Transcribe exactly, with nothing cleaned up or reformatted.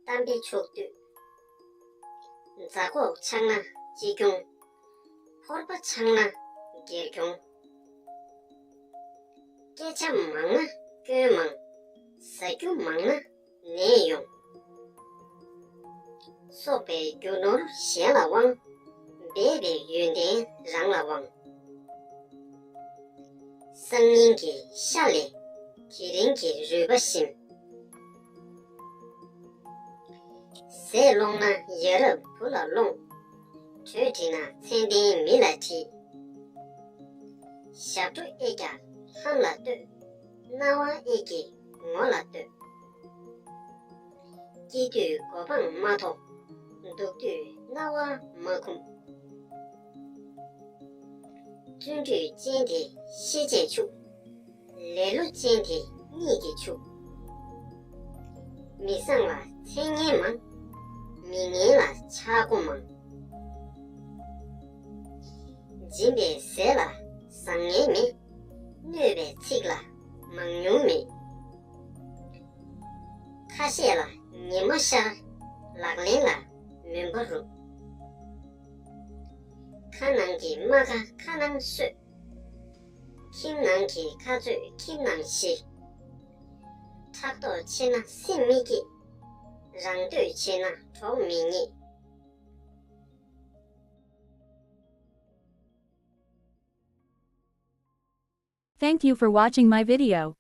གཏམ་དཔེ་ཕྱོགས་བསྡུས། རྫ་ཁོག་ཆགས་ན་ཅི་གྱོང་། ཕོར་པ་ཆགས་ན་སྒེར་གྱོང་། སྐད་ཆ་མང་ན་སྐྱོན་མང་། ཟ་རྒྱུ་མང་ན་ནད་ཡོང་། གསོག་པའི་རྒྱུ་ནོར་གཞན་ལ་དབང་། སྦས་པའི་ཡོན་ཏན་རང་ལ་དབང་། སང་ཉིན་གྱི་ཤ་ལས་དེ་རིང་གི་རུས་པ་ཞིམ། ཟས་སློང་ན་ཡ་རབས་བུ་ལ་སློང་། གྲོས་དྲིས་ན་མཚན་ལྡན་མི་ལ་དྲིས། ཞབས་བྲོ་ཨེ་རྒྱག་ལྷམ་ལ་ལྟོས། རྣ་བ་ཨེ་སྐྱིད་ངོ་ལ་ལྟོས། སྐྱིད་དུས་མགོ་འཕང་མ་མཐོ། སྡུག་དུས་རྣ་བ་མ་འཁུམས། བརྩོན་འགྲུས་ཅན་དེ་ཤེས་བྱས་ཕྱུག། ལེ་ལོ་ཅན་དེ་གཉིད་ཀྱིས་ཕྱུག། མི་བཟང་ལ་མཚན་སྙན་མང་། མི་ངན་ལ་ཆག་སྒོ་མང་། སྦྱིན་པའི་ཟས་ལ་བཟང་ངན་མེད། གནོད་པའི་ཚིག་ལ་མང་ཉུང་མེད། ཁ་བཤད་ལ་ཉི་མ་ཤར། ལག་ལེན་ལ་མུན་པ་རུབ། ཁ་ནང་གི་རྨ་ཁ་ཁ་ནང་གསོས། ཁྱིམ་ནང་གི་ཁ་རྩོད་ཁྱིམ་ནང་ཞི། ཕྲག་དོག་ཆེ་ན་སེམས་མི་སྐྱིད། རང་འདོད་ཆེ་ན་གྲོགས་མི་རྙེད། Thank you for watching my video.